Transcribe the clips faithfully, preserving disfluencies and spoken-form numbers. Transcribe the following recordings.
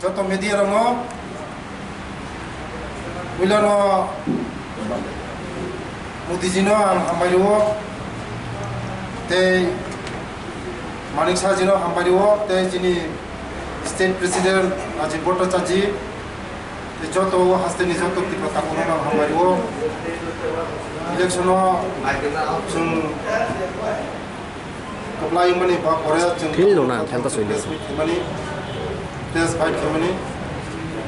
Joto media rokno puilano Modi jino ang hambai rwo, tei Manik Saha jino hambai rwo, tei chini state president Rajiv Bhattacharya ji, tei joto hasteni joto Tipra takhuk rokno ang hambai rwo. Election o chwng kwplai mani ba pore chwng Field no na, thel ta soi press meet khaimani, press bite khaimani,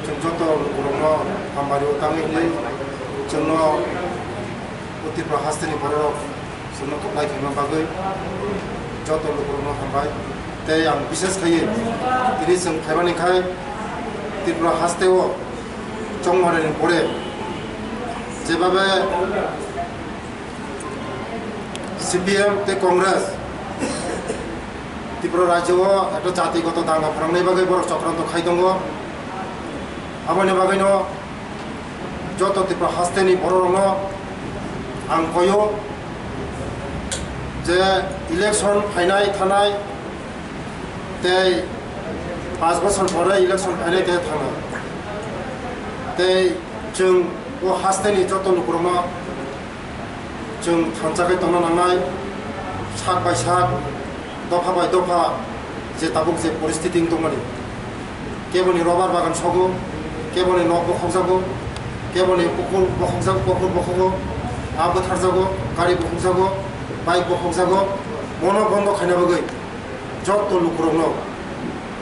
chwng joto lukurokno hambai rwo tangwi hinwi chwngno o Tripura hasteni bororok chwngno kwplai khaima bagwi joto lukurokno hambai. Tei ang bishes khaiwi tini chwng khaimani khai Tripura hasteo chongmarani pore jebabe C P M tei Congress Tripura rajyo o ekta jatigoto danga phwrangnai bagwi borok chokranto khai tongo. Aboni bagwino joto Tripura hasteni bororokno ang koyo je election phainai thanai tei panch bosor pore election phainai tei thanai tei chwng o hasteni joto lukurokno chwng thansa khe tongna nangnai, sak bai sak, dopha bai dopha, je tabuk je poristiti wng tongmani. Keboni robar bagan sogo, keboni nok bokhokjago, keboni pukur bokhokjago, pukur bokhogo, ha bwtharjago, gari bokhokjago, bike bokhokjago, mono bondo khaina bagwi joto lukurokno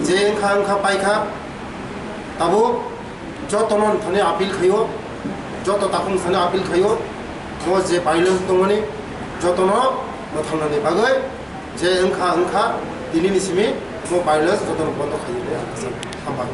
je wngkha wngkha paikha, tabuk jotono thani appeal khaio, joto takhuk thani appeal khaio, mo je violence tongmani jotono mwthangnani bagwi je wngkha wngkha tinini simi mo violence jotono bondo khaio. Hambai.